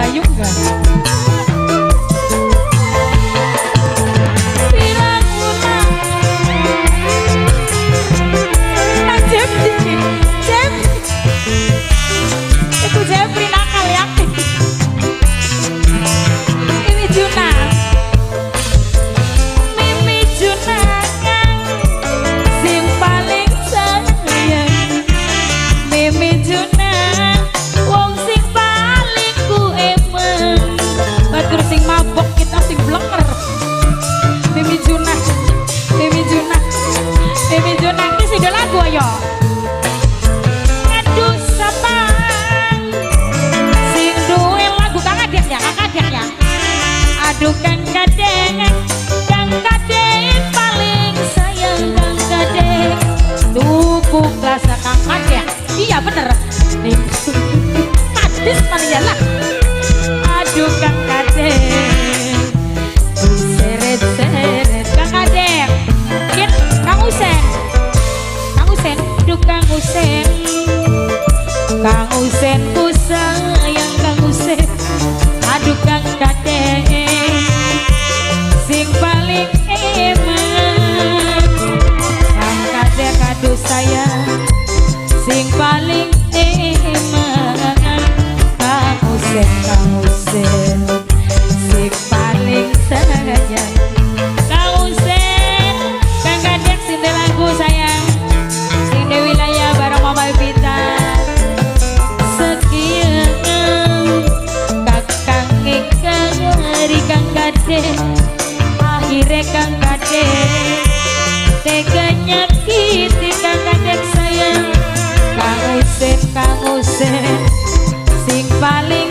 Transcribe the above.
Bayu enggak? Pirang wulan. Jepri, Jepri. Itu Jepri nakal ya. Mimi Juna. Mimi Juna sing paling sayang. Mimi Juna wong sing paling ku emeng. Batur sing mabok kita sing blenger. Mimi Juna, Mimi Juna, Mimi Juna iki sing lagu ayo. Aduh sapang sing duwe lagu Kang Kadek ya, Kang Kadek ya. Aduh Kang Kadek, Kang Kadek paling sayang Kang Kadek. Tuku klasa Kang Kadek. Iya bener. Nih. Kadis mana lah. Aduh Kang Kadek. Seret-seret Kang Kadek. Kin Kang Usen. Kang Usen, aduh Kang Usen. Kang Usen ku sayang Kang Usen. Aduh Kang Kadek. Sing paling eman. Kang Kadek aduh sayang. Sing paling eman. Kang Usen, Kang Usen. Sing paling sayang. Kang Usen, Kang Kadek sing lagu sayang. Sing di wilayah bareng Mama Evita. Sekian kakang ikari Kang Kadek. Akhirnya Kang Kadek tega nyakiti Kang Kadek sayang. Kang Usen, Kang Usen sing paling